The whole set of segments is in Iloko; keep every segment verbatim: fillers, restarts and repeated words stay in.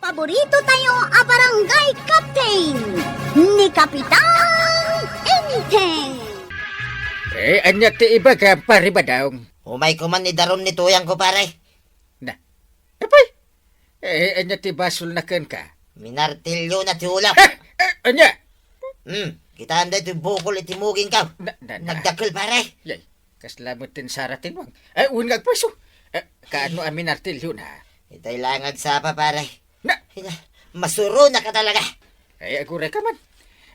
Paborito tayo a barangay captain, ni Kapitan Enteng. Eh, ania ti ibagam, Pare Badong? Umayko man idarum ni tuyangko, pare. Na, apay? Eh, ania ti basolna kenka? Minartiliona ti ulok. Eh, eh, ania? Hmm, kitaem daytoy bukol iti mugingko. Na, na, na. Nagdakkel, pare. Yay, kasla met ti nasaratenmo. Eh, wen nga agpayso. Eh, kaano a minartiliona? Itay la nga agsapa, pare. Na! Ina, masuronaka talaga. Eh, aguray ka man.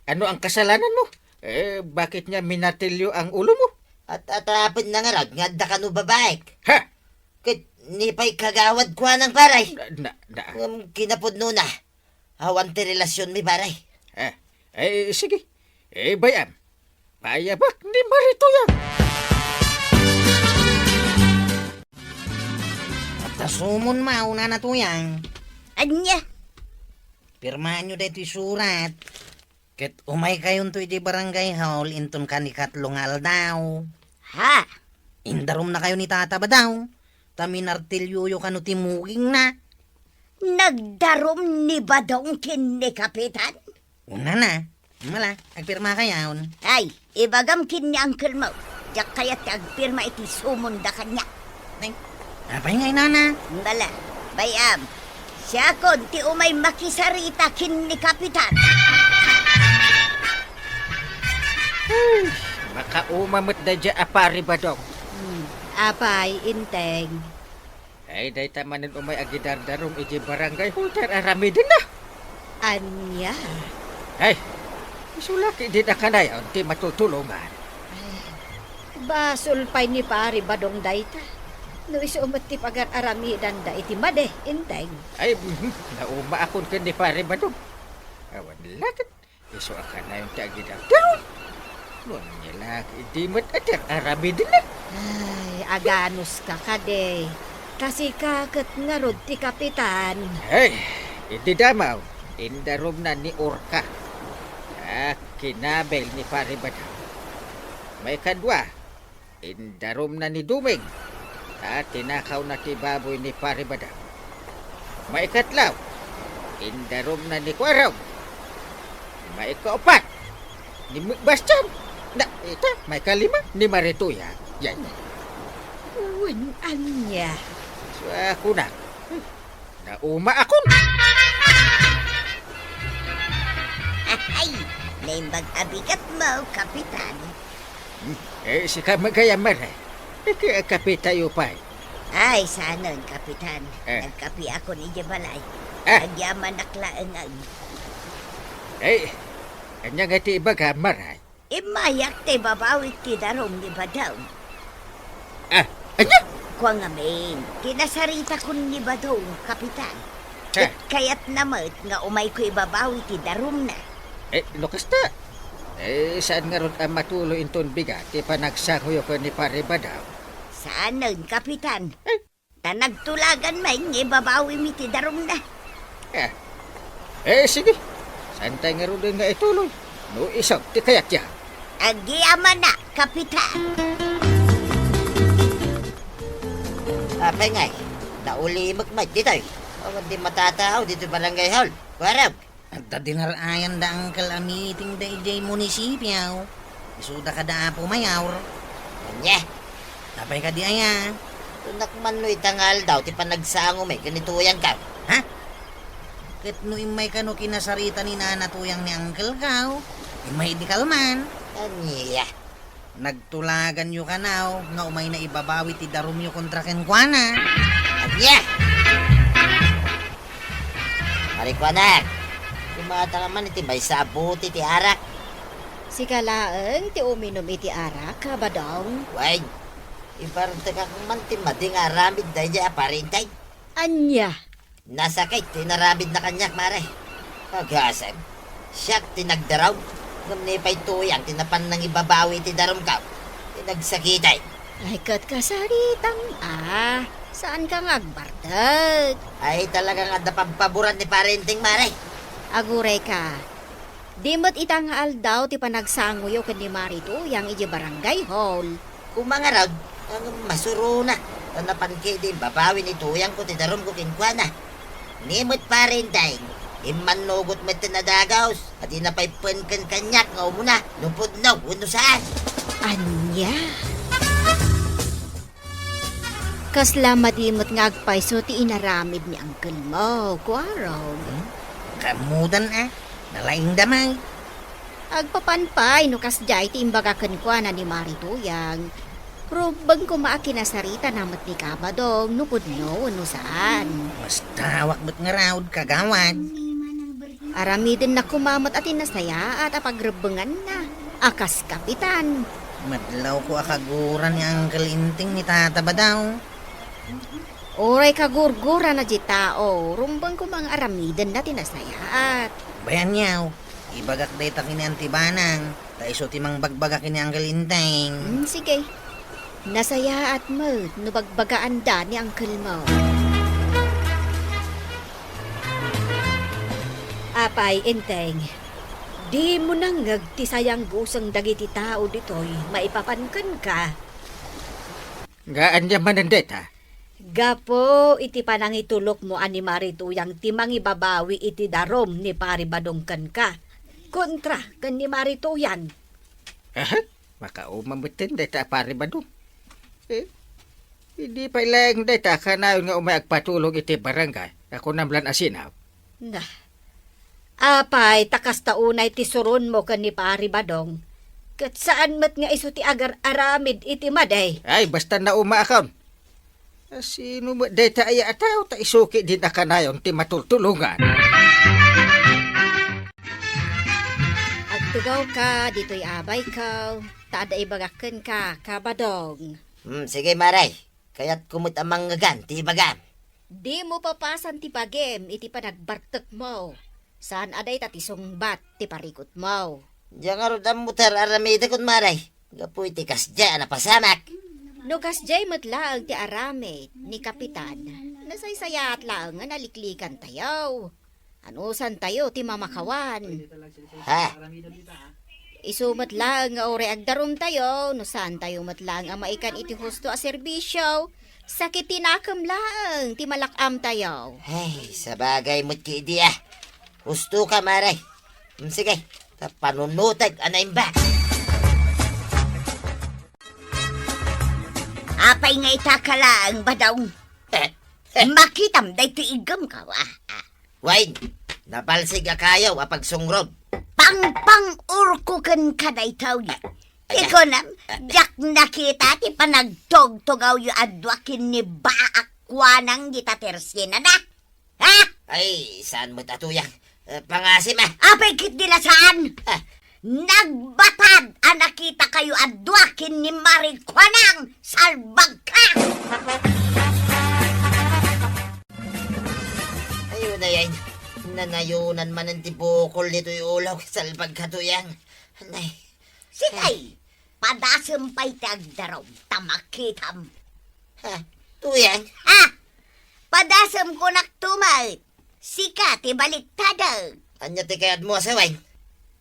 Ano ang kasalananmo? Eh, bakit nga minartilyo ang ulomo? At-atapenna ngarud nga adda kano babaek. Ha? Ket ni pay kagawad kuanang, pare. Na, na, na. Ngem kinapudnona, awan ti relasionmi, pare. Eh, eh, sige. Eh, bay-am. Payabak ni Mari Tuyang. Adda sumon mauna na, Tuyang. Ania? Pirmaanyo daytoy surat. Ket umaykayonto idiay barangay hall inton kanikatlo nga aldaw. Ha? Indarumnakayo ni Tata Badong, ta minartilyoyo kano ti mugingna. Nagdarum ni Badong ken ni Kapitan? Unana, mala, agpirmakayon. Ay, ibagam ken ni uncle mo. Diak kayat ti agpirma iti sumonda kaniak. Nay, apay nga inana? Mala, bay-am. Siakon ti umay makisarita ken ni Kapitan. Ay, makauma met daydiay a Pari Badong. Hmm, apay, Enteng? Ay, dayta manen umay agidardarum iti barangay hall, ta ar-aramidenna. Ania? Ay, isu la ketdin a kanayon ti matutulongan. Ay, basol pay ni Pari Badong dayta. No isu met ti pagar-aramidanda iti madi, Enteng. Ay, mhm, naumaakon ken ni Pari Badong. Awan la ket isu a kanayon ti agidardarum. No ania la, idi met a ti ar-aramidenna. Ay, aganuska kadi. Ta sika ket ngarud ti kapitan. Ay, idi damaw, indarumna ni Orca. A kinabil ni Pari Badong. Maikadua, indarumna ni Duming, ta tinakawna ti baboy ni Pari Badong. Maikatlo, indarumna ni Kuarog. Maikaupat, ni M-, Bastian. Na, ita, maikalima, ni Mari Tuyang. Yan. Wen, ania? Sa kunak. Naumaakon. Ay, naimbag a bigatmo, Kapitan. Hmm, eh, sika met gayam, Mari. Ikikapitayo pay. Ay, saanen, Kapitan. Eh. Nagkapiakon idiay balay. Eh. Agyamanak laeng. Eh, ania nga ti ibagam, Mari? Immayak ta ibabawik ti darum ni Badong. Ah, ania? Kua ngamin, ti nasaritakon ni Badong, Kapitan. Eh. Ket kayatna met nga umayko ibabawi ti darumna. Eh, no kasta, eh, saan ngarud a matuloy inton bigat ti panagsangoyo ken ni Pari Badong? Saanen, Kapitan. Eh. Ta nagtulagan met nga ibabawimi ti darumna. Eh, eh, sige. Saantay ngaruden nga ituloy no isu ti kayatyo. Agyamanak, Kapitan. Apay ngay, naulimek met ditoy. Awan ti matatao ditoy barangay hall. Warag. Adda dinar-ayan da Uncle a meeting da idiay munisipio. Isuda kada Apo Mayor. Ania? Apay kadi aya? Tunak man no ita nga aldaw ti panagsangomi ken ni Tuyangko. Ha? Ket no immay kano kinasarita ni Nana Tuyang ni Uncle ko, immay idi kalman. Ania? Nagtulaganyo kano nga umayna ibabawi ti darumyo kontra kenkuana. Ania? Arikuanak, kumata ka man iti maysa a bote ti arak. Sika laeng ti uminum iti arak, Badong? Wen, ibartekak man ti madi nga aramid daydiay a parenteng. Ania? Nasakit ti inaramidna kaniak, Mare. Agasem, siak ti nagdarum, ngem ni pay Tuyang ti napan nangibabawi iti darumko. Ti nagsakiten. Ay, ket kasaritam, a, saanka nga agbartek? Ay, talaga nga adda pabpaboran ni Pare Enteng, Mare. Agurayka, di met ita nga aldaw ti panagsangoyo ken ni Mare Tuyang idiay barangay hall. Koma ngarud, ngem masuronak, ta napan ketdi imbabawi ni Tuyangko ti darumko kenkuana. Ni met, Pare Enteng, immannugot met ti nadagaus, a di napay pen ken kaniak nga umuna no pudno wenno saan. Ania? Kasla madi met nga agpayso ti inaramid ni angkelmo, Kuarog. Hmm? Kammudan a, nalaingda met. Agpapan pay no kasdiay ti imbaga kenkuana ni Mari Tuyang. Rumbeng koma a kinasarita na met ni Kabadong no pudno wenno saan. Basta awak met ngarud, kagawad. Aramidenna koma met a ti nasayaat a pagrebbenganna a kas kapitan. Madlawko a kaguran ni Uncle Enteng ni Tata Badong. Uray kagurgurana diay tao, rumbeng koma nga aramidenna ti nasayaat. Bay-anyo, ibagak dayta ken ni Auntie Banang, ta isu ti mangbagbaga ken ni Uncle Enteng. Hmm, sige. Nasayaat met no bagbagaanda ni angkelmo. Apay, Enteng, dimo nangngeg ti sayangguseng dagiti tao ditoy maipapan kenka? Nga ania manen dayta? Gapu iti panangitulokmo a ni Mari Tuyang ti mangibabawi iti darum ni Pari Badong kenka, kontra ken ni Mari Tuyang. Aha? Makauma metten dayta a Pari Badong. Eh, idi pay laeng dayta a kanayon nga umay agpatulong iti barangay, a kunam lan a sinaw. Na, apay, ta kasta unay ti suronmo ken ni Pari Badong, ket saan met nga isu ti agar-aramid iti madi. Ay, basta naumaakon. A sino met dayta aya a tao ta isu ketdin a kanayon ti matultulongan? Agtugawka ditoy a bayko, ta adda ibagak kenka, Kabadong. Hmm, sige, Mari. Kayatko met a mangngegan ti ibagam. Dimo papasan ti bagim iti panagbartekmo. Saan a dayta ti sungbat ti parikutmo. Diak ngarud ammo ti ar-aramidek, Mari, gapu iti kasdiay a napasamak. No kasdiay met laeng ti aramid ni Kapitan, nasaysayaat laeng nga naliklikantayo. Anusantayo ti mamakawan. Ha? Isu met laeng nga uray agdarumtayo, no saantayo met laeng a maikan iti husto a serbisio, sakit ti nakem laeng ti malak-amtayo. Ay, sabagay met ketdi a. Husto ka, Mari. Mm, sige, ta panunoteg a naimbag. Apay nga ita ka laeng, Badong? Eh, eh. Makitam daytoy iggemko, a. Wen, nabalsig a kayo a pagsungrod. Pangpang-urko kenka daytoy. Ay, ay. Ikunam, ay, ay. Diak nakita ti panagtugtugawyo a dua ken ni Baak Kuanang dita tersinana. Ha? Ay, saan met a Tuyang? Eh, pangasim a. Apay ketdi la saan? Ah. Nagbatad a nakitakayo a dua ken ni Mari Kuanang, salbagka! Ayun, ayun. Nanayonan manen ti bukol ditoy ulok, salbagka, Tuyang. Nay. Sige, padasem pay ti agdarum, ta makitam. Ha? Tuyang? Ha? Padasem kunak tumet. Sika ti baliktadek. Ania ti kayatmo a sawen?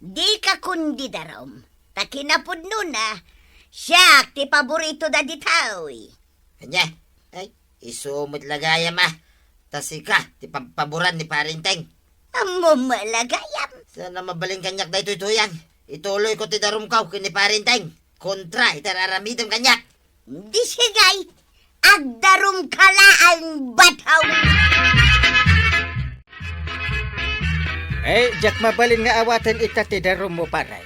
Dika kundi darum. Ta kinapudnona, siak ti paborito da ditoy. Ania? Ay, isu met la gayam a. Ta sika ti pagpaboran ni Pare Enteng. Ammom la gayam. Saan a mabalin kaniak daytoy, Tuyang. Ituloyko ti darumko ken ni Pare Enteng kontra iti ar-aramidem kaniak. Di sige, agdarumka laeng, Badong. Eh, diak mabalin nga awaten ita ti darummo, pare.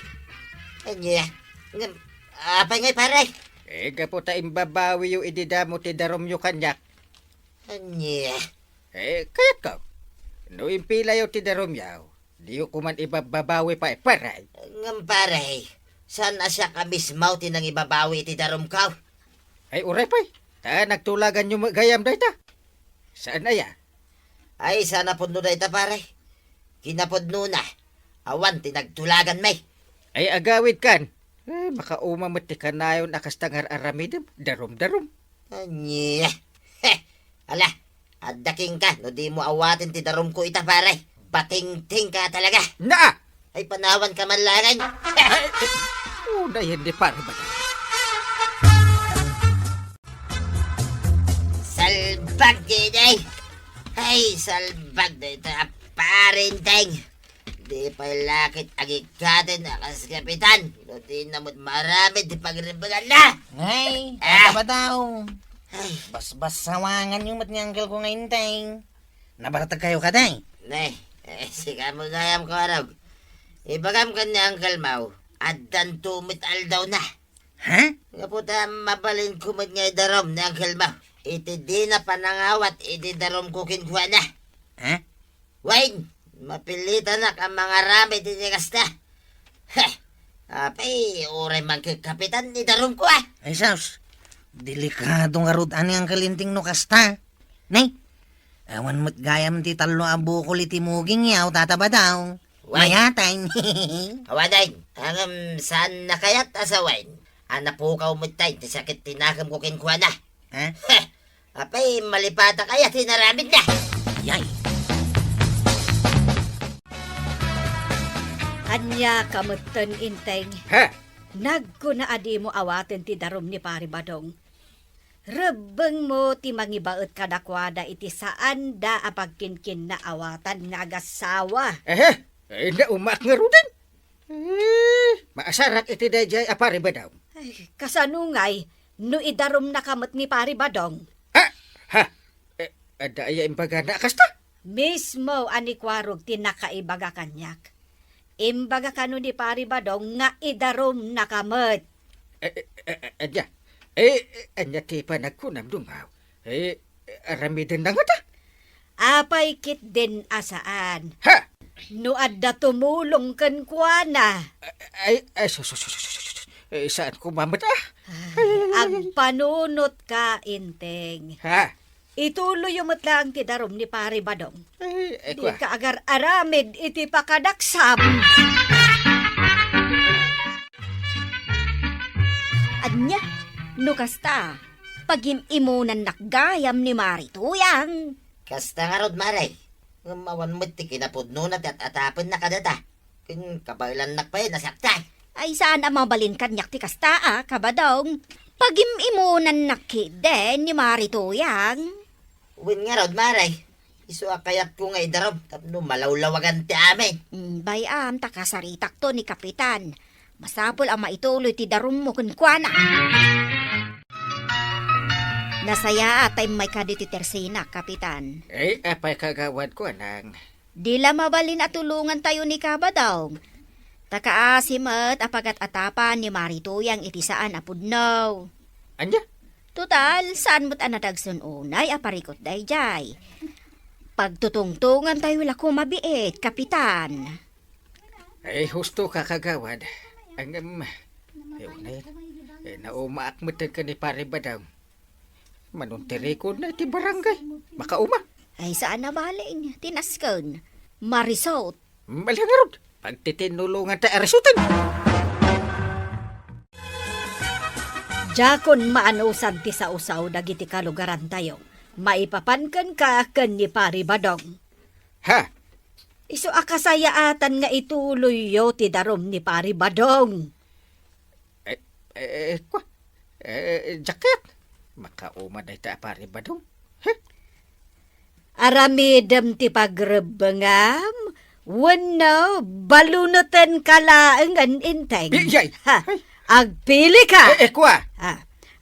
Ania? Ngem, apay ngay, pare? Eh, gapu ta imbabawiyo idi damo ti darumyo kaniak. Ania? Eh, kayatko. No impilayo ti darumyo, diyo koman ibabbabawi pay, pare. Ngem, pare, saan a siak a mismo ti nangibabawi iti darumko? Ay, uray pay. Ta nagtulaganyo met gayam dayta. Saan aya? Ay, saan a pudno dayta, pare. Kinapudnona, awan ti nagtulaganmi. Ay, agawidkan. Eh, makauma met ti kanayon a kasta nga ar-aramidem. Darum-darum. Ania? Heh! Ala, adda kenka no dimo awaten ti darumko ita, pare. Batingtingka talaga. Naa! Ay, panawanka man laeng. Ay, unayen ni pare ba? Salbag, Dede! Ay, salbag dayta a pare, Enteng. Di pay la ket agikkaten a kas kapitan, no di na met maaramid ti pagrebbenganna. Ay, Ah! Tata Badong. Ay. Basbassawanganyo met ni uncle ko nga Enteng. Nabartag kayo kadi? Nay, eh, sika met gayam, Kuarog. Ibagam ken ni uncle mo, addanto met aldawna. Ha? Gapu ta mabalinko met nga idarum ni uncle mo iti dina panangawat iti darumko kenkuana. Ha? Wen, mapilitanak a mangaramid iti kasta. Heh, apay, uray man ket kapitan idarumko, a. Ay, sus. Delikado ngarud ni uncle Enteng no kasta. Nay, awan met gayam ti tallo a bukol iti mugingyo, Tata Badong. Wen. Mayateng. Awanen, ngem saan a kayat a sawen a napukaw met tay ti sakit ti nakemko kenkuana. Ha? Heh, apay, malipatak aya ti inaramidna? Yay. Ania ka metten, Enteng? Ha? Nagkuna a dimo awaten ti darum ni Pari Badong. Rebbengmo ti mangibaet kadakuada iti saanda a pagkinkinnaawatan nga agassawa. Ehe, ay, naumaak ngaruden. Eh, maasarak iti daydiay a Pari Badong. Ay, kasano ngay no idarumnaka met ni Pari Badong? Ha? Ha? Eh, adda aya imbagana a kasta? Mismo a ni Kuarog ti nakaibaga kaniak. Imbaga kano ni Pari Badong nga idarumnaka met. Eh, eh, eh, eh, adda. Eh, eh, ania ti panagkunam, Dungaw? Eh, aramidenna ngata? Apay ketdin a saan? Ha? No adda tumulong kenkuana. Ay, ay, sus, sus, sus, sus, sus. Eh, saan ko mamata? Ay, agpanunotka, Enteng. Ha? Ituloyyo met laeng ti darum ni Pari Badong. Ay, ay, kua. Dika agar-aramid iti pakadaksam. Ania? No kasta, pagim-imonannak gayam ni Mari Tuyang. Kasta ngarud, Mare. Ngem awan met ti kinapudnona ti at-atapenna kadata. Ken kabaelannak pay, nasaktan. Ay, saan a mabalin kaniak ti kasta a, Kabadong. Pagim-imonannak ketdin ni Mari Tuyang. Wen ngarud, Mare. Isu a kayatko nga idarum tapno malawlawagan ti amin. Mm, bay-am ta kasaritakto ni Kapitan. Masapul a maituloy ti darummo kenkuana. Nasayaat ta immayka ditoy tersinak, Kapitan. Eh, apay kagawad ko, anang? Di la mabalin a tulongantayo ni Kabadong. Ta kaasi met a pagat-atapan ni Mari Tuyang iti saan a pudno. Ania? Total, saan met a nadagsen unay a parikut daydiay. Pagtutungtongantayo la koma biit, Kapitan. Ay, husto ka, kagawad. Ngem, eh, unay, eh, naumaak met ken ni Pare Badong. Manuntirikon na iti barangay. Makauma. Ay, saan a bale, tinasken. Marisot. Mala ngarud, pagtitinulongan ta a risuten. Diakon maanusan ti sausaw dagiti kalugarantayo. Maipapan kenka ken ni Pari Badong. Ha? Isu a kasayaatan nga ituloyyo ti darum ni Pari Badong. Eh, eh, eh, kwa? Eh, eh, jacket? Makauma dayta a Pari Badong. He? Aramidem ti pagrebbengam, wenno balunetenka laengen, Enteng? Iyay! Ha? Ay. Agpilika! Eh, eh, kwa? Ha?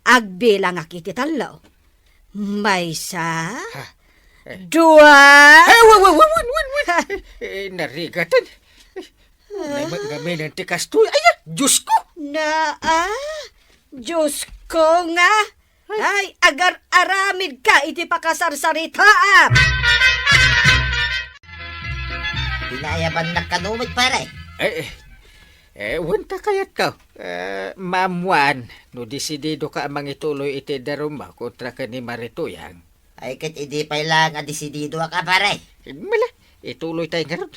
Agbilangak iti tallo. Maysa, ha? Eh. Dua. Eh, wa, wa, wa, wan, wan, wan. Ha? Eh, eh, narigaten. Eh, naimat ngamin ti kastoy. Ay, ah, Diyos ko! Naa, Diyos ko nga. Ay. Ay, agar-aramid ka iti pakasarsaritaam. Dinayabannak kano met, pare? Eh, eh, eh, wen ta kayat ka. Eh, Ma'am Juan, no desidido ka a mangituloy iti darummo kontra ken ni Mari Tuyang. Ay, ket idi pay laeng a desididoak a, pare. Mala, ituloy tayo ngarud.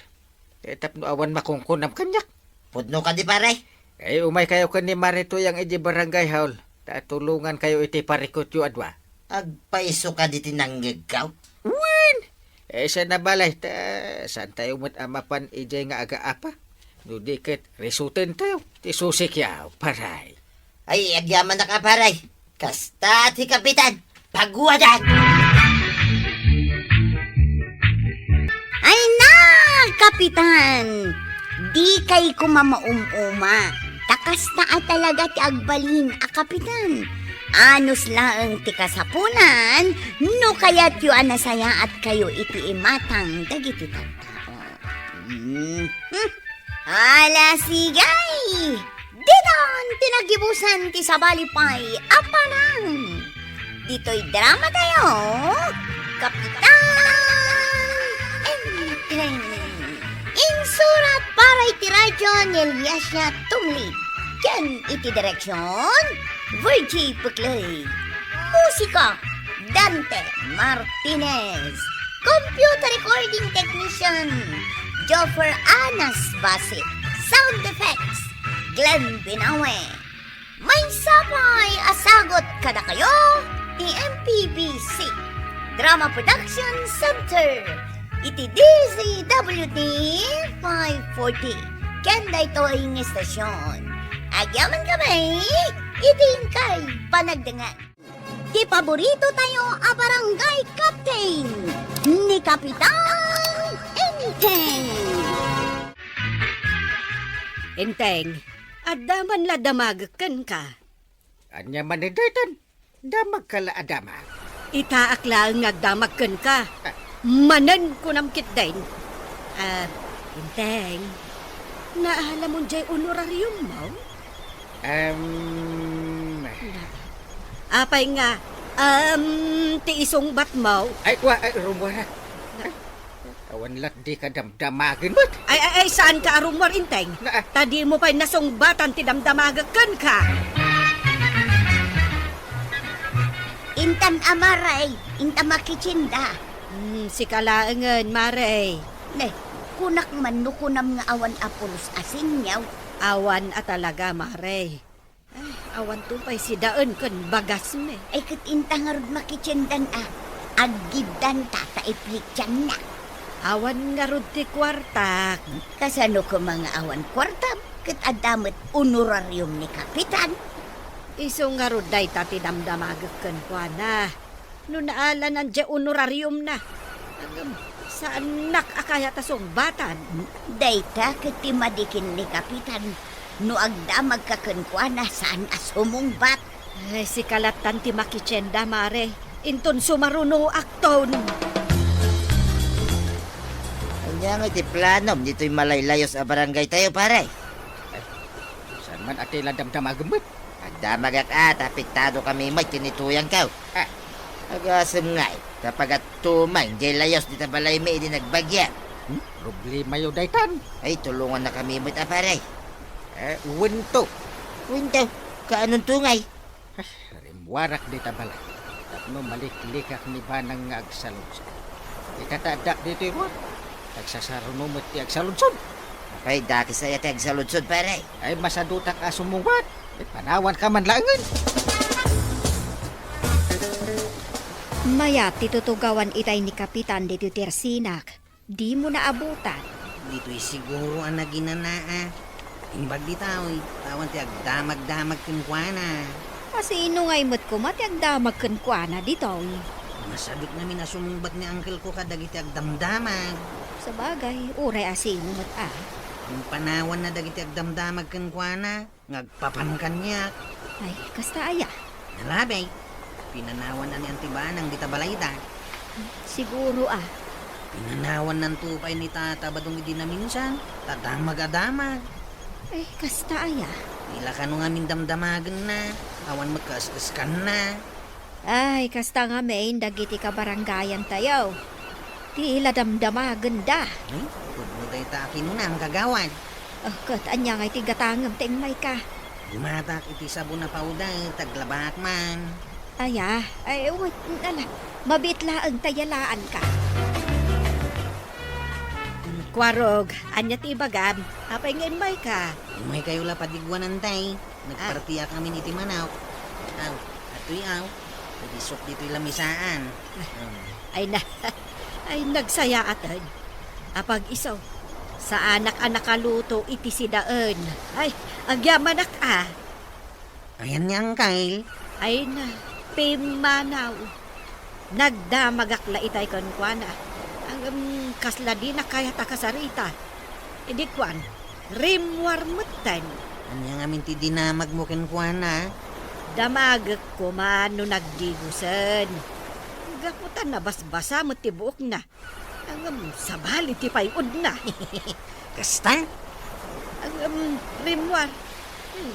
Eh, tapno awan makunkunam kaniak. Pudno kadi, pare? Eh, umay kayo ken ni Mari Tuyang iti barangay hall. Ta tulongan kayo iti parikutyo a dua. Agpayso kadi ti nangngegko? Wen! Eh, saan a bale, ta saan tayo met a mapan idiay nga agaapa? No di ket, risuten tayo. Ti susi kaya, paray. Ay, agyamanak a, paray. Kasta ti kapitan. Paguadan! Ay na, Kapitan! Dikay koma maum-uma. Ta kasta a talaga ti agbalin a kapitan. Anus laeng ti kasapulan no kayatyo a nasayaatkayo iti imatang dagiti tattao. Mhm. Ala, sige! Ditan ti nagibusan ti sabali pay a parang. Ditoy drama tayo, Kapitan Enteng. Insurat para iti radyo ni Eliasia Tumlid. Ken iti direksyon, Virgie Puclay. Musika, Dante Martinez. Computer recording technician, Joffer Anas Basit. Sound effects, Glenn Binawe. Maysa pay a sagut kadakayo ti M P B C Drama Production Center iti D Z W T five forty. Ken daytoy nga istasyon, agyaman kami iti inkay panagdangan. Ti paborito tayo a barangay captain, ni Kapitan Enteng. Enteng, adda man la damagek kenka. Ania man daytan? Damagka la a damag. Itaak laeng nga agdamag kenka. Ah. Manen kunam ketdin. Ah, Enteng, naalamon jay honorariummo? Em. Na, apay nga, em, ti isungbatmo? Ay, wa, ay, rummuar. Na, awan lat dika damdamagen met. Ay, ay, ay, saanka a rummuar, Enteng? Na, ah. Ta dimo pay nasungbatan ti damdamagek kenka. Intan a, Mare, inta makitienda. Hmm, sika laengen, Mare. Ne, kunak man no kunam nga awan a pulos a sinyaw. Awan a talaga, Mare. Ay, awanto pay sidaen ken bagasmi. Ay, ket inta ngarud makitiendan a. Aggiddanta ta iplitianna. Awan ngarud ti kuartak. Kasano koma nga awan kuartam? Ket adda met honorarium ni Kapitan. Isu ngarud dayta ti damdamagek kenkuana. No naalanan diay honorariumna, ngem saannak a kayat a sungbatan. Dayta ket ti madi ken ni Kapitan. No agdamagka kenkuana, saan a sumungbat. Ay, sika lattan ti makitienda, Mare. Inton sumarunoakton. Ania ngay ti planom ditoy malaylayus a barangay tayo, pare? Ay, saan man a ti la damdamagem met? Agdamagak a, ta apektado kami met ken ni Tuyangko. Ah. Agasem ngay, ta pagatumeng diay layus dita balaymi idi nagbagia. Hmm? Problemayo daytan. Ay, tulongannakami met a, pare. Eh, wento. Wento? Kaanonto ngay? Ay, rimmuarak dita balay. Tapno maliklikak ni Banang nga agsaludsod. Itatadak ditoy ruar. Agsasaruno met ti agsaludsod. Apay, dakes aya ti agsaludsod, pare? Ay, masadutak a sumungbat. Ay, panawanka man laengen. Mayat ti tutugawan itay ni Kapitan ditoy tersinak. Dimo naabutan. Ditoy siguro a naginana a. Imbag ditoy, ta awan ti agdamagdamag kenkuana. A sino ngay met koma ti agdamag kenkuana ditoy? Masadut ngamin a sumungbat ni angkelko kadagiti agdamdamag. Sabagay, uray a sino met a. Impanawanna dagiti agdamdamag kenkuana nga agpapan kaniak. Ay, kasta aya? Nalabay, pinanawanna ni Anti Banang dita balayda. Siguro a. Pinanawannanto pay ni Tata Badong idi naminsan, ta damag a damag. Ay, kasta aya? Ila kano ngamin damdamagenna, awan met kaes-eskanna. Ay, kasta ngamin dagiti kabarangayantayo. Ti ila damdamagenda. Hmm? Pudno dayta a kinunam, kagawad. Oh, ket ania ngay ti gatangem ta immayka? Gumatak iti sabon a powder, ta aglabaak man. Aya, ay, wen, ala, mabiit laeng ta yalaanka. Kuarog, ania ti ibagam? Apay nga immayka? Immaykayo la padigwanan, tay. Nagpartiak amin iti manok. Aw, atoy aw. Idi sok ditoy lamisaan. Hmm. Ay na, ay nagsayaaten. Apag-iso, saanak a nakaluto iti sidaen. Ay, agyamanak a. Ayan ni Angkel. Ay na, pimmanaw. Nagdamagak la itay kenkuana. Ngem kasla dinak kayat a kasarita. Idi kuan, rimmuar metten. Ania ngamin ti dinamagmo kenkuana? Damagek koma no nagdigusen. Gapu ta nabasbasa met ti buokna. Ngem sabali ti pay-odna. Kasta? Ngem rimmuar,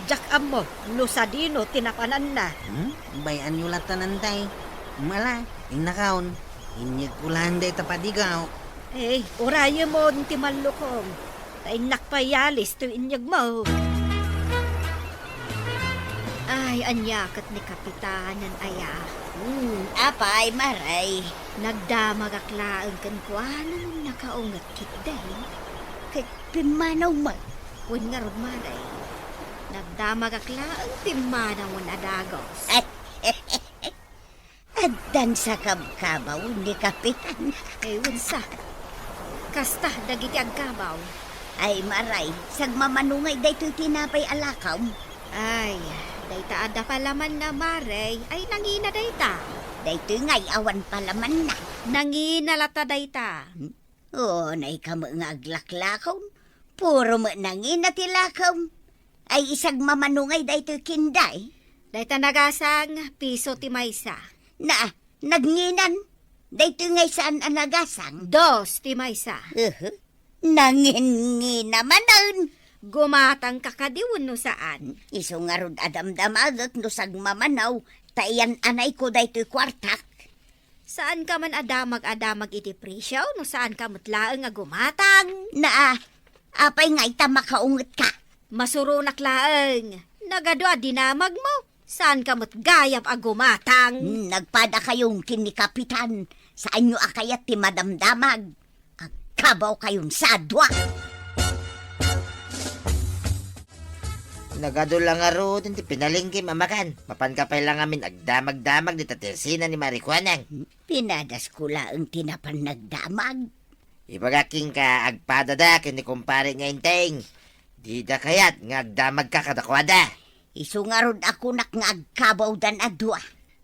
diak ammo no sadino ti napananna. Hmm? Bay-anyo latta, Nantay. Mala, innakaon. Inyegko laeng dayta padigaw. Eh, urayemon ti mallukong. Ta innak pay yalis toy inyegmo. Ay, ania ket ni Kapitanen aya? Hmm, apay, Maray? Nagdamagak laeng kenkuana ngem nakaunget ketdi. Ket pimmanaw met. Wen ngarud, Maray, nagdamagak laeng pimmanawen a dagus. Addan sa kabkabaw ni Kapitan. Ay, wensa. Kasta dagiti agkabaw. Ay, Maray, sagmamano ngay daytoy tinapay a lakaw? Ay, dayta adda palamanna, Maray. Ay, nangina dayta. Daytoy ngay awan palamanna. Nangina latta dayta. Hmm? O, naika met nga aglaklakaw. Puro met nangina ti lakaw. Ay, isagmamano ngay daytoy kinday? Dayta nagasang, piso ti maysa. Na, nagnginan. Daytoy ngay saan a nagasang. Dos ti maysa. Uhu. Nangingina manen. Gumatangka kadi wenno saan? Isu ngarud a damdamagek no sagmamanaw, ta iyan-anayko daytoy kuartak. Saanka man a damag a damag iti presio no saanka met laeng a gumatang? Naa, apay ngay ta makaungetka? Masuronak laeng. Nagadu a dinamagmo. Saanka met gayam a gumatang? Hmm, nagpadakayon ken ni Kapitan. Saanyo a kayat ti madamdamag. Agkabawkayon sa dua. Nagadu la ngaruden ti pinalengkem a makan. Mapanka pay la ngamin agdamagdamag dita ti opisina ni Mari Kuanang. Pinadasko laeng ti napan nagdamag. Ibagak kenka, agpadada ken ni kumpare nga Enteng. Dida kayat nga agdamagka kadakuada. Isu ngarud a kunak nga agkabawdan a dua.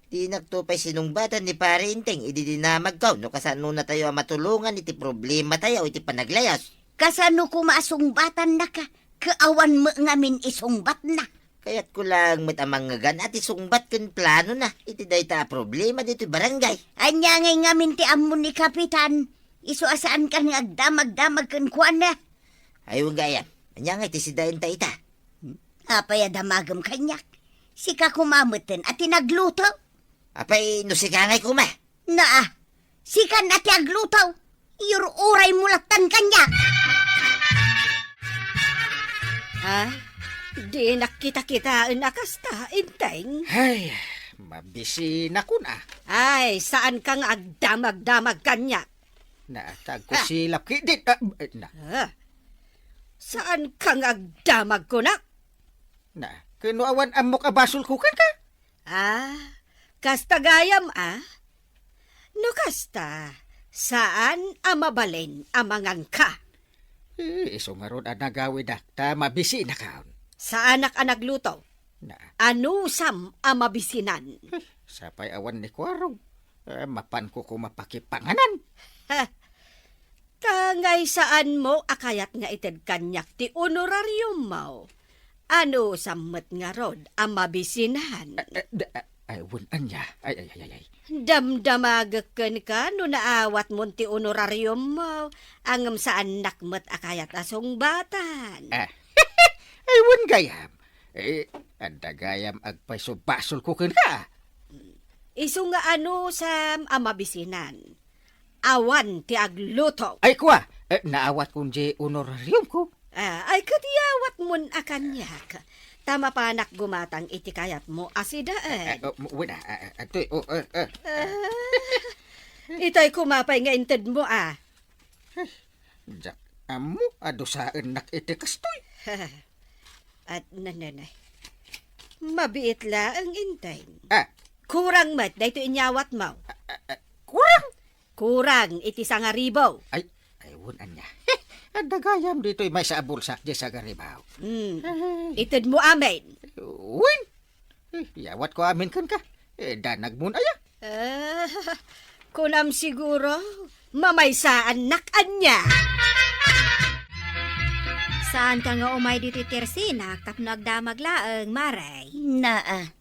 Dinakto pay sinungbatan ni Pare Enteng idi dinamagko no kasanonatayo a matulongan iti problematayo iti panaglayas. Kasano koma a sungbatannaka? Ket awan met ngamin isungbatna. Kayatko laeng met a mangngegan a ti sungbat ken planona iti dayta a problema ditoy barangay. Ania ngay ngamin ti ammo ni Kapitan? Isu a saankan nga agdamagdamag kenkuana. Ay, wen gayam. Ania ngay ti sidaenta ita? Hmm? Apay a damagem kaniak? Sika koma metten a ti nagluto? Apay no sika ngay koma? Naa, sikan a ti agluto. Iyur-uraymo lattan kaniak. Ah, dinak kita-kitaen a kasta, Enteng. Ay, mabisinakon a. Ay, saanka nga agdamagdamag kaniak. Na, tagko Ah. silap ki-, di, ah, eh, na. Ah. Saanka nga agdamag kunak? Na, ken no awan ammok a basolko kenka? Ah, kasta gayam, ah? No kasta, saan a mabalin a manganka? Eh, isu ngarud a nagawidak ta mabisinakon. Saanak a nagluto. Na. Anusam a mabisinan. Eh, sapay awan ni Kuarog. Eh, mapanko koma pakipanganan. Ha? Ta ngay saanmo a kayat nga ited kaniak ti honorariummo? Anusam met ngarud a mabisinan? Eh, eh, da-, eh, ay, wen ania. Ay, ay, ay, ay, ay. Damdamagek kenka no naawatmon ti honorariummo, ngem saannak met a kayat a sungbatan. Ah. Ay, wen gayam. Eh, adda gayam agpayso basolko kenka. Isu nga anusam a mabisinan. Awan ti agluto. Ay, kua, eh, naawatkon diay honorariumko. Ah, ay, ket iyawatmon a kaniak. Ta mapanak gumatang iti kayatmo a sidaen. Eh, eh, oh, wait, ah, ah, ah, itoy, oh, eh, eh. Ah, itay koma pay nga intedmo, ah. Diak ammo a dusaennak iti kastoy. At nananay. Mabiit laeng, Enteng. Ah. Kurang met daytoy inyawatmo. Ah, ah, ah, kurang? Kurang iti sangaribu. Ay, ay, wen ania. Adda gayam ditoy maysa a bulsa diay sangaribu. Hmm. Ay. Itedmo amin. Wen? Eh, iyawatko amin kenka. Eh, danagmon aya? Ah, kunam siguro, Mamaysaannak ania? Saanka nga umay ditoy tersinak tapno agdamag laeng, Mare? Naa,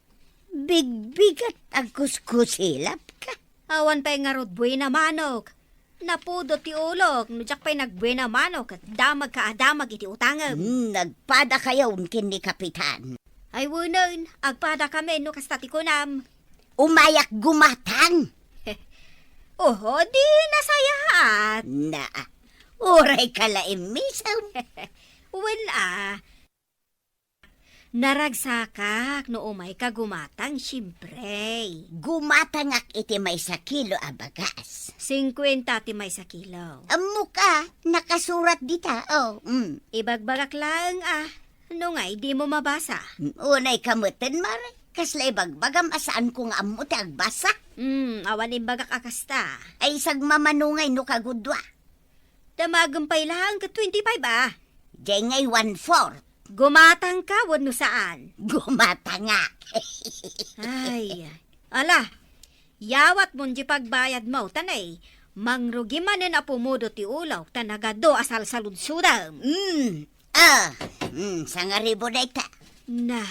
bigbigat agkuskusilapka. Awan pay ngarud buena manok. Napudot ti ulok, no diak pay nagbuena manok, ket damagka a damag iti utangem. Hmm, nagpadakayon ken ni Kapitan. Ay, wenen, agpadakamin no kasta ti kunam. Umayak gumatang. Oho, di nasayaat. Na, uray ka la immisem. Wen a, naragsakak no umayka gumatang, siempre. Gumatangak iti maysa kilo a bagas. Singkuenta ti maysa kilo. Ammok a, nakasurat dita, oh, mm. Ibagbagak laeng a, no ngay dimo mabasa. Mm, unay ka metten, Mare. Kasla ibagbagam a saanko nga ammo ti agbasa? Mm, awan imbagak a kasta. Ay, sagmamano ngay no kagudua. Damagem pay laeng ket twenty-five a. Diay ngay one-fourth. Gumatangka wenno saan? Gumatangak. Ay, ala, yawatmon diay pagbayadmo, ta nay, mangrugi manen a pumudo ti ulok, ta nagadu a salsaludsodem. Mm. Ah, mm, sangaribu dayta. Na,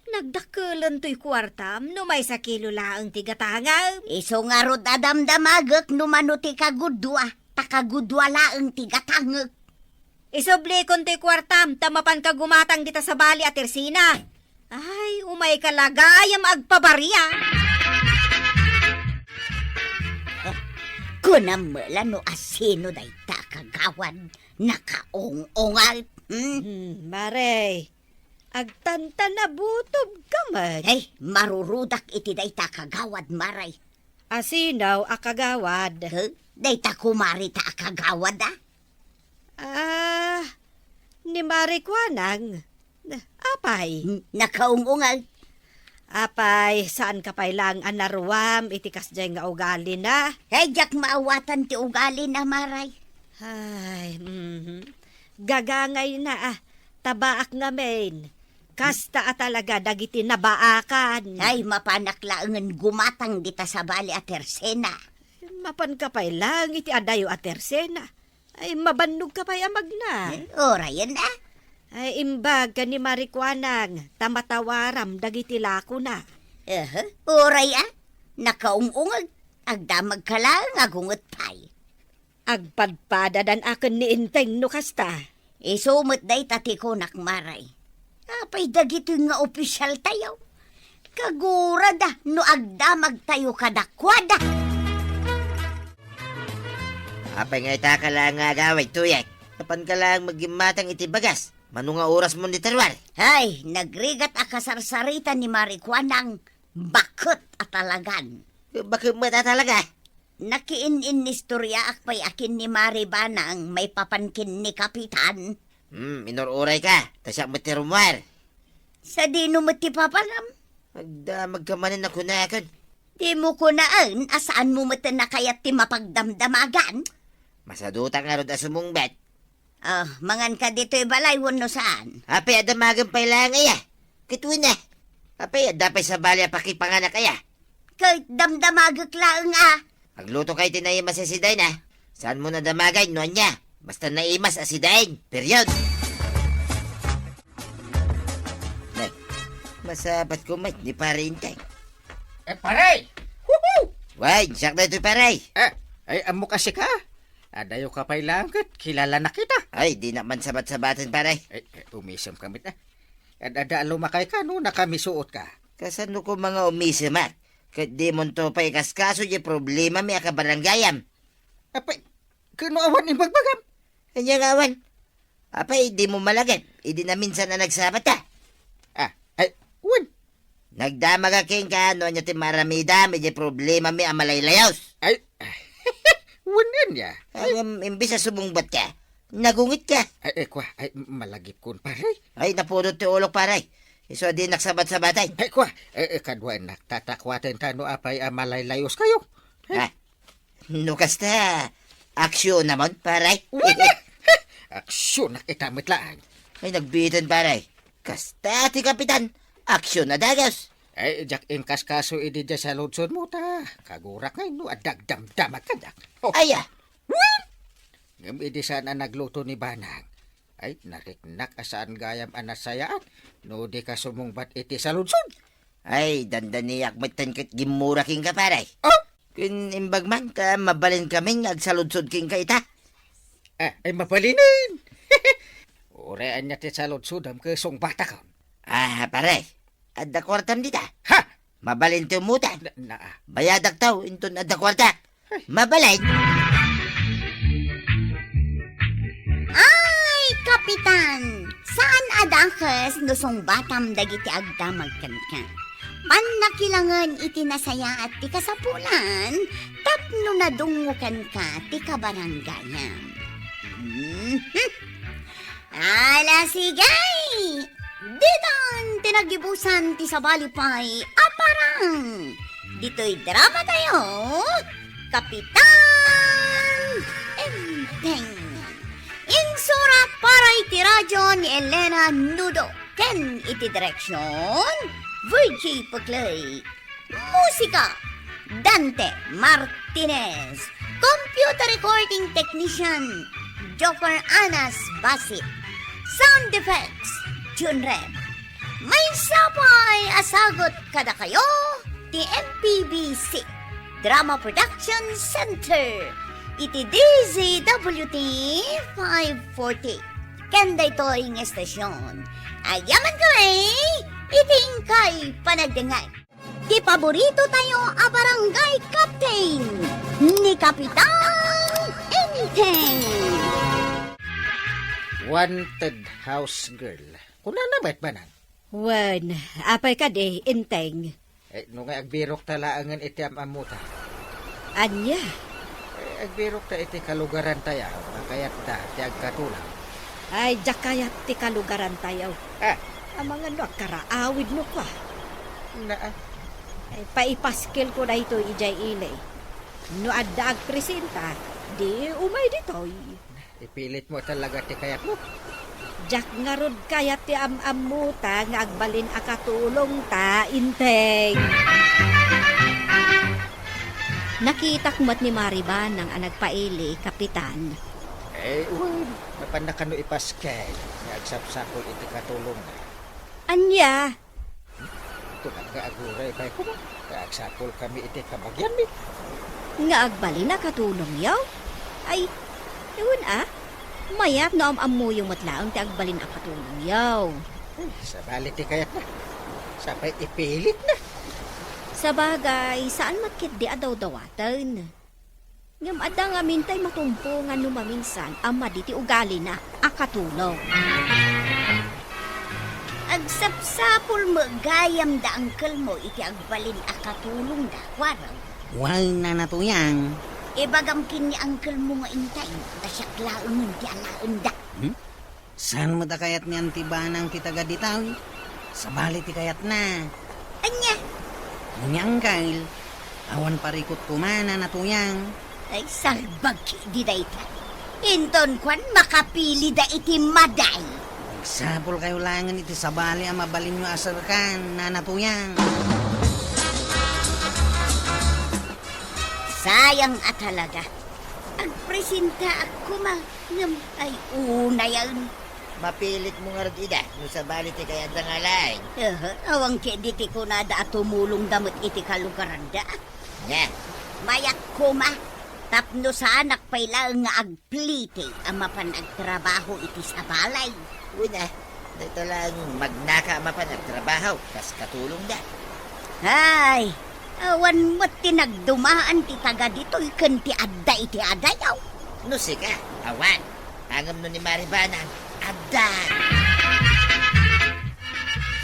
nagdakkelen toy kuartam no maysa kilo laeng ti gatangem. Isu ngarud a damdamagek no mano ti kagudua, ta kagudua laeng ti gatangek. Isublikon toy kuartam ta mapanka gumatang dita sabali a tersina. Ay, umayka la gayam agpabaria. Kunam met la no asino dayta a kagawad, nakaung-ungat, hmm? Hmm, Mare, agtantanabutob ka met. Ay, marurudak iti dayta a kagawad, Mare. Asino a kagawad? Huh? Dayta kumarita a kagawad, a? Ah, ni Mare Kuanang. Apay? N-, nakaung-ungat. Apay, saanka pay laeng a naruam iti kasdiay nga ugalina? Ay, diak maawatan ti ugalina, Mare. Ay, mhm. Gagangayna, ah. Tabaak ngamin. Kasta a talaga dagiti nabaakan. Ay, mapanak laengen gumatang dita sabali a tersena. Mapanka pay laeng iti adayo a tersena. Ay, mabannogka pay a magna. Eh, orayen a. Ay, imbag ken ni Mare Kuanang, ta matawaram dagiti lakona. Aha, oray a. Nakaung-ungag. Agdamagka laeng a gunget pay. Agpadpadadan a ken ni Enteng no kasta. Isu met dayta ti kunak, Mare. Apay dagitoy nga opisyaltayo? Kagurada no agdamagtayo kadakuada. Apay nga itaka laeng nga agawid, Tuyek? Napanka laeng maggimmatang iti bagas. Mano nga orasmon dita ruar? Hay, nagrigat a kasarsarita ni Mare Kuanang, baket a talagan. Baket met a talaga? Nakiin-innistoriaak pay a ken ni Mare Banang maipapan ken ni Kapitan. Hmm, inur-urayka, ta siak met ti rummuar. Sadino met ti papanam? Agdamagka manen a kunakan. Dimo kunaen a saanmo met a kayat ti mapagdamdamagan? Masadutak ngarud a sumungbat. Ah, manganka ditoy balay wenno saan? Apay a damagem pay laeng aya? Ket wen a. Apay, adda pay sabali a pakipanganak aya? Ket damdamagek laeng a. Agluto kay ti naimas a sidaen a. Saanmon a damagen no ania? Basta naimas a sidaen. Period. Ne, masabat ko met ni Pare Inteng. Eh, pare! Woohoo! Wen, siak daytoy, pare. Eh, ay, ammok a sika? Adayo ka pay laeng ket kilalanak ita. Ay, dinak man sabat-sabaten, pare. Eh, eh, umisem ka met, ah. Ad-adda a lumakayka no nakamisuotka. Kasano koma nga umisemak? Ket dimonto pay ikaskaso diay problemami a kabarangayam. Apay, ket no awan imbagbagam? Ania nga awan? Apay, dimo malagip idi naminsan a nagsabatta? Ah, ay, wen. Nagdamagak kenka no ania ti maaramidam idiay problemami a malaylayos. Ay, wen ania? Ay, em, imbes a sumungbatka, nagungitka. Ay, ay, kua, ay, malagipkon, pare. Ay, napudot ti ulok, pare. Isu a dinak sabat-sabaten. Ay, kua, ay, ay, kaduaennak, tatakuaten ta no apay a malaylayoskayo. Ay. Ah. No kasta, aksionamon, pare? Wen a! Aksionak ita met laeng. Ay, nagbiiten, pare. Kasta ti kapitan, aksion a dagus. Ay, diak inkaskaso idi diay saludsodmo ta kagurak ngay no adda agdamdama kaniak. Oh. Aya? Wen! Ngem idi saan a nagluto ni Banang, ay, nariknak a saan gayam a nasayaan no di ka sumungbat iti saludsod. Ay, dandaniak metten ket gimmura kenka, pare. Oh! Ken imbag man ta mabalinkamin nga agsaludsod kenka ita. Ah, ay, mabalinen. Uray ania ti saludsodam ket sungbatakon. Ah, pare, adda kuartam dita? Ha? Mabalin ti umutang. Na, na, ah. Bayadak taw, inton adda kuarta. Ay. Mabalin. Ay, Kapitan! Saan a dakes no sungbatam dagiti agdamag kenka. Pannakilangen iti nasayaat ti kasapulan tapno nadungngo kenka ti kabaranggayam. Mhm. Ala, sige! Ditan ti nagibusan ti sabali pay a parang. Ditoy drama tayo, Kapitan Enteng. Insurat para iti radyo ni Elena Nudo ken iti direksyon, Virgie Puclay. Musika, Dante Martinez. Computer recording technician, Joker Anas Basit. Sound effects, Jun Rem. Maysa pay a sagut kadakayo ti M P B C Drama Production Center iti D Z W T five forty. Ken daytoy nga estasyon, agyaman kami iti inkay panagdengngeg. Ti paborito tayo a barangay captain, ni Kapitan Enteng. Wanted house girl. Kunana met, Banang? Wen, apay kadi, Enteng? Eh, no nga agbirokta laengen iti am-ammota. Ania? Eh, agbirokta iti kalugarantayo, nga kayatta ti agkatulong. Ay, diak kayat ti kalugarantayo. Ah. Amangan no agkaraawid no kua. Naa. Ay, paipaskelko daytoy idiay ili. No adda agpresenta, di umay ditoy. Ipilitmo talaga ti kayatmo. Diak ngarud kayat ti am-ammota nga agbalin a katulongta, Enteng. Nakitak met ni Maribanang a nagpaili, Kapitan. Eh, wen, mapanna kano ipaskel nga agsapsapul iti katulongna? Ania? Tulag nga aguray pay koma, ta agsapulkami iti kabagianmi. Nga agbalin a katulongyo? Ay, wen a, mayat no am-ammoyo met laeng ti agbalin a katulongyo. Ay, sabali ti kayatna. Sapay ipilitna. Sabagay, saan met ketdi a dawdawaten. Ngem adda ngamin tay matumpongan no maminsan a madi ti ugalina a katulong. Agsapsapul met gayam da angkelmo iti agbalin a katulongda, kuarem. Wen, Nana Tuyang. Ibagam ken ni angkelmo nga intay, ta siak laengen ti alaenda. Hmm? Saan met a kayat ni Anti Banang ti taga ditoy? Sabali ti kayatna. Ania? Ania, angkel? Awan parikut koma, Nana Tuyang. Ay, salbag ketdi dayta. Inton kuan, makapilida iti madi. Agsapulkayo laengen iti sabali a mabalinyo a serkan, Nana Tuyang. Sayang a talaga. Agpresentaak koma. Ngem ay unayen. Mapilitmo ngarud ida no sabali ti kayatda nga alaen. Aha, awan ketdi ti kunada a tumulongda met iti kalugaranda. Nia? Mayat koma, tapno saanak pay laeng nga agpliti a mapan agtrabaho iti sabali. Wen a, dayta laeng magnaka a mapan agtrabaho kas katulongda. Ay, awan met ti nagdumaan ti taga ditoy ken ti adda iti adayo. No sika, awan. Ngem no ni Maribanang, adda.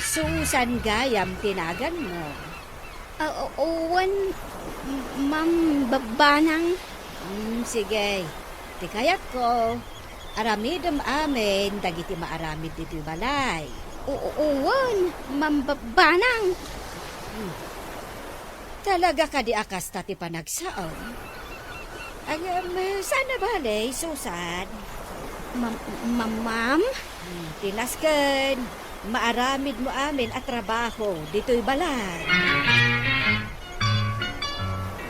Susan gayam ti naganmo. Ah, o-, wen, Ma'am Ba-, Banang. Hmm, sige. Ti kayatko, aramidem amin dagiti maaramid ditoy balay. O-, o-, wen, Ma'am Ba-, Banang. Hmm. Talaga kadi a kasta ti panagsaom? Ay, um, saan a bale, Susan? Ma'am, ma'am, ma'am? Hmm, ti nasken. maaramidmo amin a trabaho ditoy balay.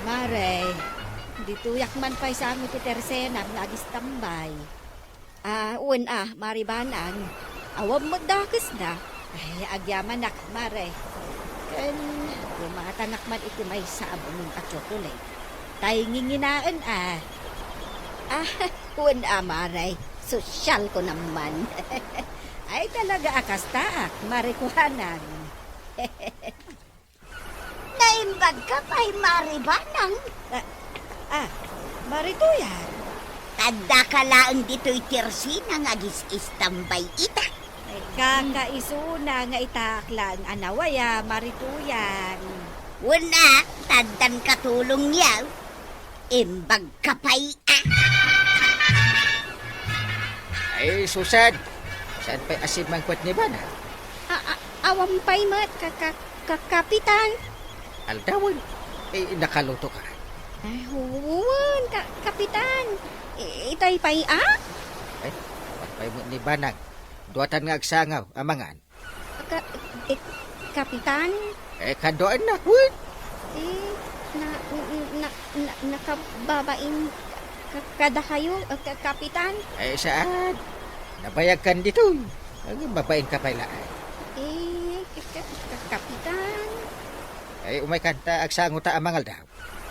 Mare, ditoyak man pay sango ti tersenam nga agistambay. Ah, wen a, Mare Banang. Awan met dakesna. Ay, agyamanak, Mare. Ken, lumatangak man iti maysa a bulong a tsokolate. Tay nginginaen a. Ah, wen a, Mare. Sosyal ko naman. Ay, talaga a kastaak, Mare Kuanang. Naimbagka pay, Mare Banang? Ah, ah, Mare Tuyan. Addaka laeng ditoy tersena nga agis-istambay ita. Ay, kakaisuna nga itaak laeng a nawaya, Mare Tuyan. Wen a, ta addan katulongyo. Imbagka pay a. Ay, Susan! Saan pay a simmangpet ni Bana? A-, a-, awan pay met, ka-, ka-, ka-, Kapitan. Aldawen, eh, nakaluto ka. Ay, wen, ka-, Kapitan. I-, itay pay a? Ay, awan pay met ni Banang. Duatan nga agsangaw, amangan. Ka-, eh, Kapitan? Eh, kaduaennak, wen? Eh, na, na, na, nakababain ka-, kadahayo, eh, ka-, Kapitan? Eh, saan? Nabayagkan ditoy. Ang babain ka pay laeng. Eh, ka-, ka-, ka-, Kapitan? Eh, umaykan ta, agsango ta a mangaldaw.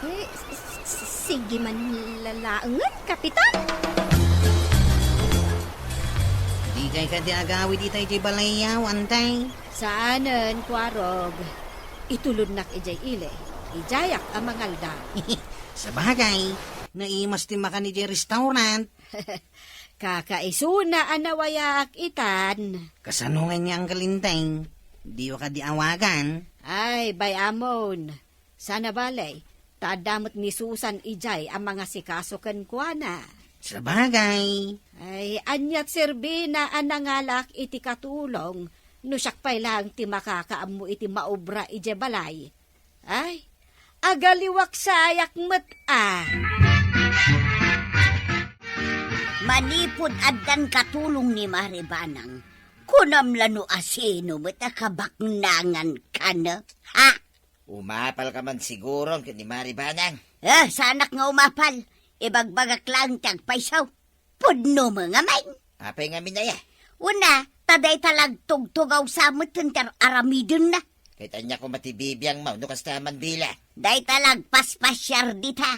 Eh, s-, s-, s-, sige man la-, laengen, Kapitan. Dikay kadi agawid itay diay balayyo, Antay? Saanen, Kuarog. Itulodnak idiay ili. Idiayak a mangaldaw. Sabagay, naimas ti makan idiay restaurant. Kakaisuna a nawayaak itan. Kasano ngay nga, Uncle Inteng? Diyo kadi awagan? Ay, bay-amon. Sana balay, ta adda met ni Susan idiay a mangasikaso kenkuana. Sabagay. Ay, aniat serbina a nangalaak iti katulong no siak pay laeng ti makakaammo iti maobra idiay balay? Ay, agaliwak sayak met a. Manipud addan katulong ni Mare Banang, kunam la no asino met a kabaknangan ka, no? Ha? Umapal ka man siguro ken ni Mare Banang. Eh, saanak nga umapal. Ibagbagak laeng ti agpayso. Pudno met ngamin. Apay ngamin aya? Una, ta dayta la agtugtugaw sa met ti ar-aramidenna. Ket ania koma ti bibiangmo no kasta man bila? Dayta la agpaspasiar dita,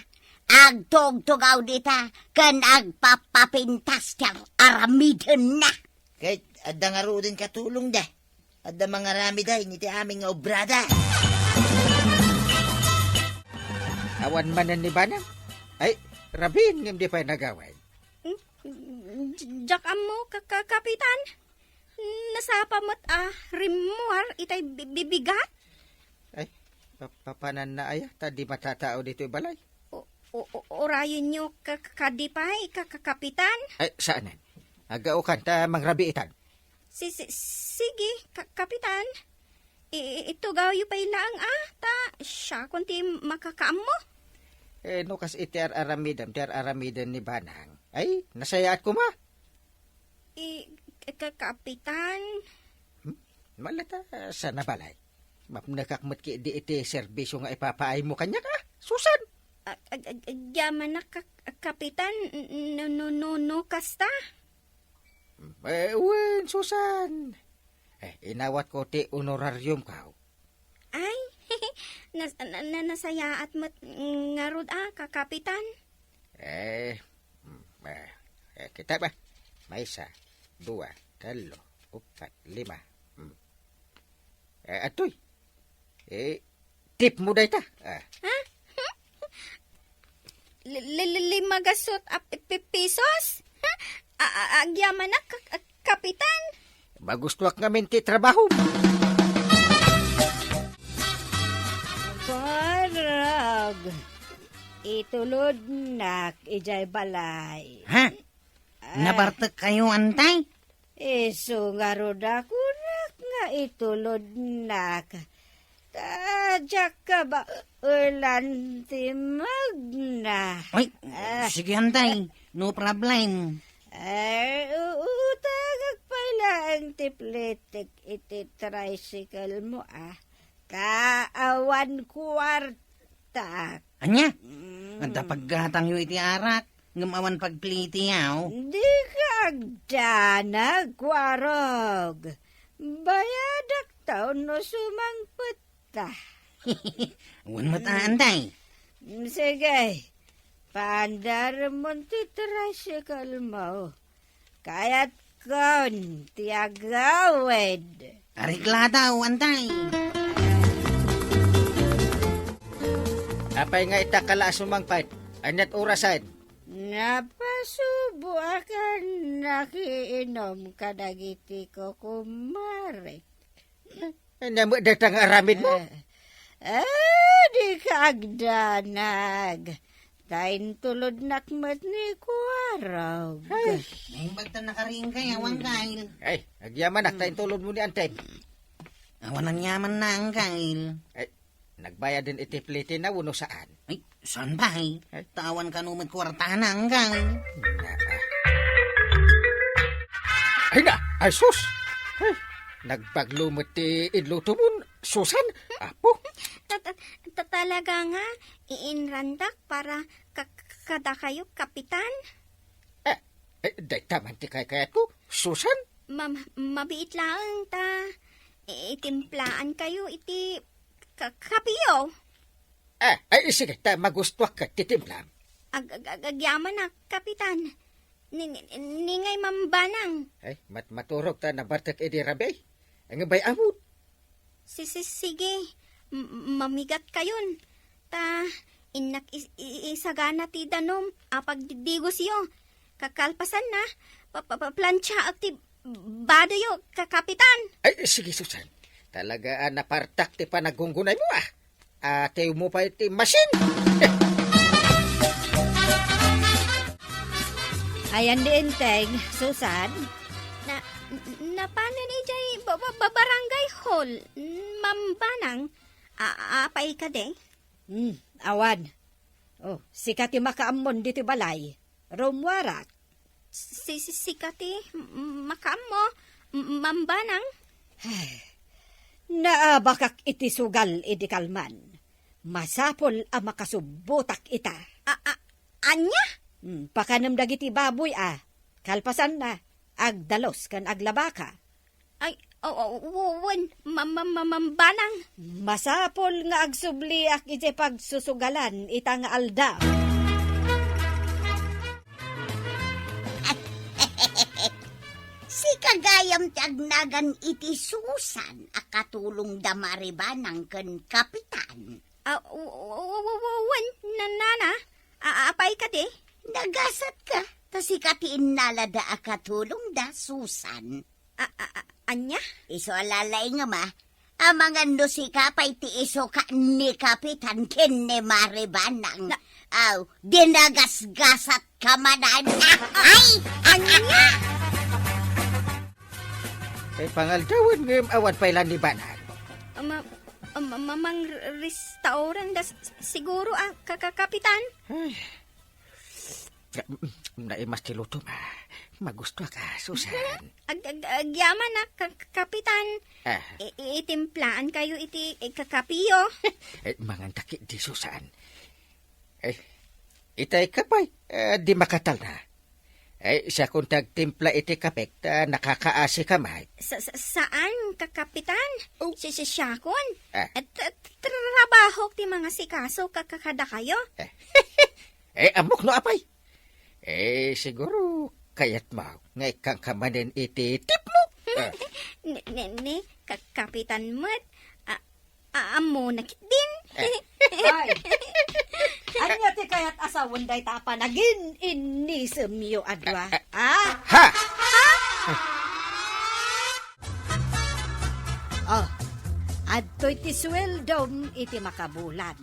agtugtugaw dita, ken agpapapintas ti ar-aramidenna. Ket adda ngaruden katulongda. Adda mangaramid iti amin nga obrada. Awan manen ni Banang? Ay, rabiin ngem di pay nagawid. Hmm? Di-, diak ammo, ka-, ka-, Kapitan. Nasapa met a rimmuar itay bi-, bibigat. Ay, pa-, papananna aya, ta di matatao ditoy balay. O-, o-, o-, urayenyo ka-, ka-, kadi pay, ka-, ka-, Kapitan? Ay, saanen. Agaokan ta mangrabiitan. Si-, si-, sige, ka-, Kapitan. I-, i-, itugawyo pay laeng a, ta siakon ti makakaammo. Eh, no kas iti ar-aramidem, ti ar-aramiden ni Banang. Ay, nasayaat koma. I-, ka-, ka-, Kapitan. Hmm? Malata, sana balay. Mapnekak met ketdi iti serbisio nga ipapaaymo kaniak, a, Susan? Ag-, ag-, ag-, agyamanak, ka-, Kapitan, n-, no, no, no, no, kasta? Eh, wen, Susan. Eh, inawatko ti honorariumko. Ay, nas-, na-, na-, nasayaat met ngarud a, ka-, Kapitan. Eh, mm, eh, eh, kita ba? Maysa, dua, tallo, upat, lima. Mm. Eh, atoy. Eh, tipmo dayta. Ah. Ha? Li-, li-, li-, lima gasut a pi-, pi-, pisos? Ha? A-, a-, agyamanak, ka-, ka-, Kapitan? Magustuak ngamin ti trabahom. Parag, itulodnak idiay balay. Ha? Ah. Nabartek kayo, Antay? Isu ngarud a kunak nga itulodnak. Ta diak kabaelan ti magna. Ay, ah, sige, Antay. No problem. Ay, uutagak pay laeng ti plitik iti tricycle mo, a. Ta awan kuartak. Ania? Mm. Adda paggatangyo iti arak, ngem awan pagplitiyo. Dika agdanag, Kuarog. Bayadak ta no sumangpet ta. Wen met, a, Antay. Mm, sige. Paandaremon ti tricycle mo. Kayatkon ti agawid. Areglado, Antay. Apay nga ita ka la a sumangpet? Aniat orasen? Napasuboak a nakiinom kadagiti kukumarek. Ania met dayta nga aramidmo? Eh, eh, dika agdanag. Ta intulodnak met ni Kuarog. Ay. Naimbag ta nakariing kay awan kail. Ay, agyamanak ta intulodmo ni Anten. Awan nangyaman na ang kail. Ay, nagbayaden iti plitena wenno saan? Ay, saan ba, eh? Ay. Ta awan kano met kuartana, anggang. Ay na, ay sus! Ay, nagbaglo met ti inlutomon, Susan, apo. Ta-, ta-, ta-, talaga nga, iinrandak para ka-, kadakayo, Kapitan? Eh, eh, dayta man ti kaykayatko, Susan. Ma-, mabiit laeng ta, itimplaan kayo iti ka-, kapiyo. Ah, ay, sige, ta magustuak ket ti timplam. Ag-, ag-, ag-, agyamanak, Kapitan. Ni, ni, ni ngay Ma'am Banang. Ay, mat-, maturog ta nabartek idi rabii. Ang bay amut. Si, si, sige. M-, mamigat kayon. Ta, innak is-, i-, isagana ti danum a pagdidigosyo. Kakalpasanna, pa-, pa-, pa-, planchaak ti badoyo, ka-, Kapitan. Ay, sige, Susan. Talaga a napartak ti panagunggunaymo, ah. Atiwmo pay ti masin. Ayan di Enteng, Susan. Na, napanen idiay ba-, ba-, ba-, barangay hall, Ma'am Banang. A-, apay kadi? Hmm, awan. Oh, sika ti makaammon ditoy balay. Rummuarak. Si, si, sika ti m-, makaammo, m-, Ma'am Banang? Naabakak iti sugal idi kalman. Masapul a makasubbotak ita. A, a, ania? Hmm, pakanem dagiti baboy a. Kalpasanna, agdalus ken aglabaka. Ay, o, o, o, wen, ma-, ma-, ma-, Ma'am Banang. Masapul nga agsubliak idiay pagsusugalan ita nga aldaw. Sika gayam ti agnagan iti Susan a katulong da Mari Banang ken Kapitan. Ah, w-, w-, w-, w-, wen, na-, nana, a-, apay kadi? Nagasatka, ta sika ti innalada a katulong da, Susan. A-, a-, a-, ania? Isu a lalaingem a, amangan no sika pay ti isuka ni Kapitan ken ni Mari Banang. Na- Aw, dinagasgasatka manen. Ay! Ania? Ay, pangaldawen ngem awan pay la ni Banang. Ama, ama, mamang r-, restaurant da s-, siguro, ah, ka-, ka-, Kapitan? Ay. Naimas ti lutom, ah. Magustuak, ah, Susan. Ag-, ag-, agyaman, ah, ka-, ka-, Kapitan. Ah. I-, i-, itimplaan kayo iti, eh, kakapiyo. Eh, mangan ta ketdi, Susan. Eh, itay ka pay, eh, di makatalna. Eh, siakon ti agtimpla iti kapek, ta nakakaasi ka met. Sa-, sa-, saan, ka-, Kapitan? Oh. Si-, si-, siakon? Ah. Et, et, trabahok ti mangasikaso ka-, ka-, kadakayo. Eh. Eh, ammok no apay. Eh, siguro, kayatmo nga ikkanka manen iti tipmo. Ah. Ne, ne, ne, ka-, Kapitan met. A-, a-, ammona ketdin. Eh. Ay, ania ti kayat a sawen dayta a panagin-innisemyo a dua? Ah, ah. Ha? Ha? Oh, adtoy ti sueldom iti makabulan.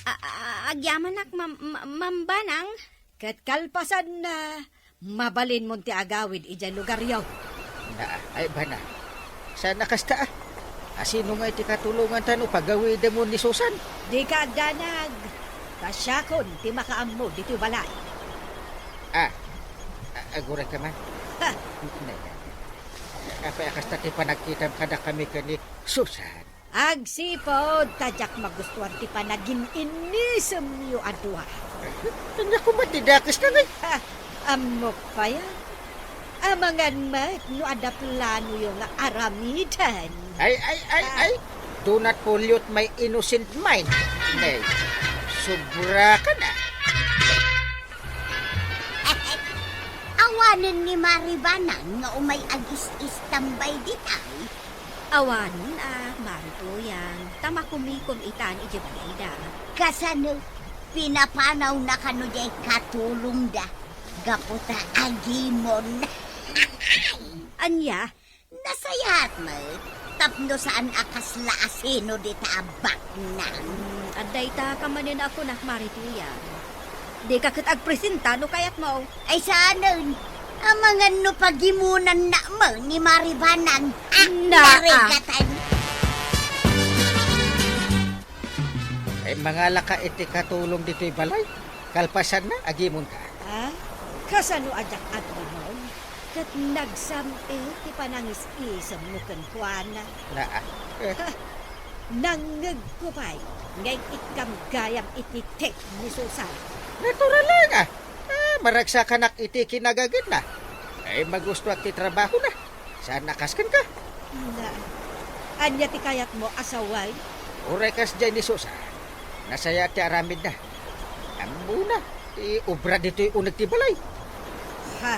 A-, a-, agyamanak, Ma'am, Ma-, Ma'am Banang. Ket kalpasanna, mabalinmon ti agawid idiay lugaryo. Na, ay, Banang. Saan a kasta, ah? Asino ngay ti katulonganta no pagawidemon ni Susan? Dika agdanag. Ta siakon ti makaammo ditoy balay. Ah, a-, aguray ka man. Ha? Nay, nay, nay. Apay a kasta ti panagkitam kadakami ken ni Susan? Agsipud ta diak magustuan ti panagin-inisemyo a dua. Ania koma ti dakes, Nanay? Ha, ammok pay a. Amangan met no adda planoyo nga aramiden. Ay, ay, ay, Ah. ay! Do not pollute my innocent mind, Nay. Sobra ka na. Awanen ni Maribanang nga umay agis-istambay ditay? Awan a, Mari Tuyang, ta makumikom itan idiay balayda. Kasano? Pinapanawna kano diay katulongda gapu ta agimon? Ania? Nasayaat met tapno saan a kasla asino dita a baknang. Hmm, adda ita ka manen a kunak, Mari Tuyang. Dika ket agpresenta no kayatmo. Ay saanen, amangan no pagimonanna met ni Maribanang. Ah, Naa. Narigatan. Ay, mangalaka iti katulong ditoy balay. Kalpasanna, agimonka. Ah? Kasano a diak agimon? Ket nagsam-it ti panangis-isemmo kenkuana. Naa. Ha! Nangngegko pay nga ikkam gayam iti tek ni Susan. Natural nga. Ah, maragsakanak iti kinagagitna. Ay, magustuak ti trabahona. Saan a kas kenka? Na, ania ti kayatmo a sawen? Uray kasdiay ni Susan, nasayaat ti aramidna. Ammona ti obra ditoy uneg ti balay. Ha?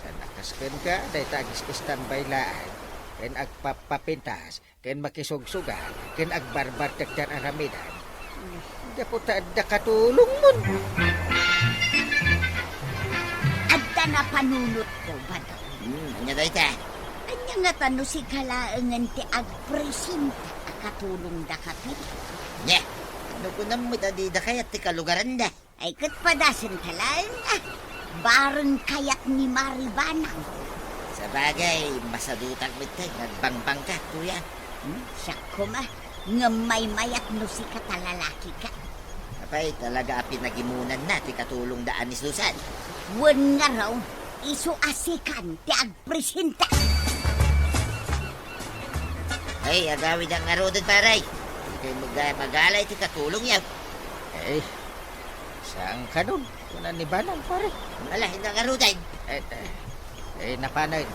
Saan a kas kenka, dayta agis-istambay laeng, ken agpapapintas, ken makisugsugal, ken agbarbartek ti ar-aramidan. Gapu ta adda katulongmon. Adda napanunotko, Badong. Hmm, ania dayta? Ania ngata no sika laengen ti agpresenta a katulongda, Kapit? Nia, no kunam met a dida kayat ti kalugaranda? Ay, ket padasenta laeng, ah. Bareng kayat ni Maribanang. Sabagay, masadutak met nga agbangbangka, Tuyang. Hmm, siak koma, ngem maymayat no sika ta lalakika. Apay, talaga a pinagimonanna ti katulongda a ni Susan? Wen ngarud, isu a sikan ti agpresenta. Ay, agawid ang ngaruden, pare. Ikay mag-, magala iti katulongyo. Ay, saan kanon? Kuna ni Banang, pare. Ala, inna ngaruden. Eh, eh, eh, napanen.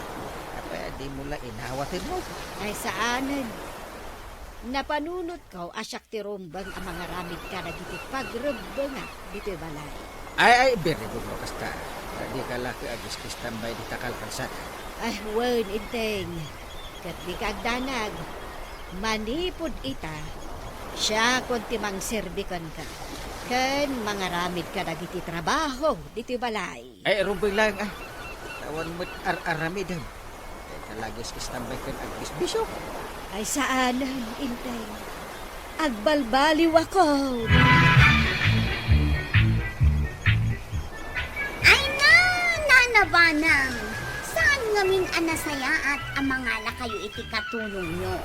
Apay, di mo la inawaten mo. Ay, saanen. Napanunotko a siak ti rumbeng a mangaramid kadagiti pagrebbengak ditoy balay. Ay, ay, very good no kasta. Dika la ket agis-istambay dita kalparsada. Ay, wen, Enteng. Ket dika agdanag. Manipud ita, siakon ti mangserbi kenka, ken mangaramid kadagiti trabaho ditoy balay. Ay, rumbeng laeng, ah. Awan met ar-aramidem. Ay, talagis istambay ken agbisbisyo. Ay, saanen, Enteng. Agbalbaliwakon. Ay, na, Nana Banang, saan ngamin a nasayaat a mangalakayo iti katulongyo?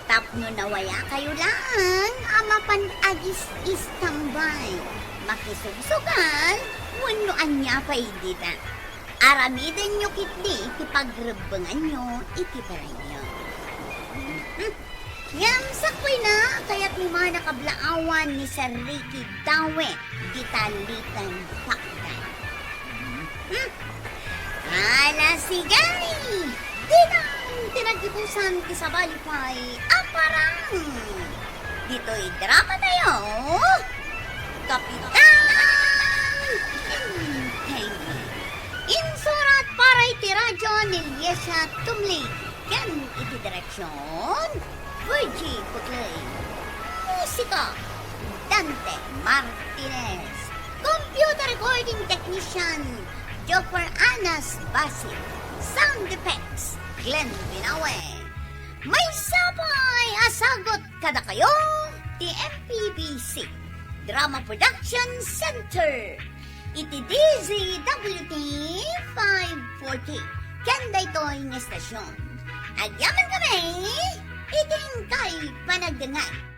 Tapno nawayakayo laeng a mapan agis-istambay, makisugsugal, wenno ania pay dita. Aramidenyo ketdi ti pagrebbenganyo iti balayyo. Hmm. Ngem sakbay na, kayatmi man a kablaawan ni Sir Ricky Dawe, dita liten pakdan. Hmm. Ala, sige! Dinan ti nagibusan ti sabali pay a parang. Ditoy drama tayo, Kapitan Enteng. Insurat para iti radyo ni Liesia Tumlig, ken iti direksyon, Virgie Putley. Musika, Dante Martinez. Computer recording technician, Joffer Anas Basit. Sound effects, Glenn Binawe. Maysa pay a sagut kadakayo ti M P B C Drama Production Center iti D Z W T five forty ken daytoy nga estasyon. Agyaman kami iti inkay panagdengngeg.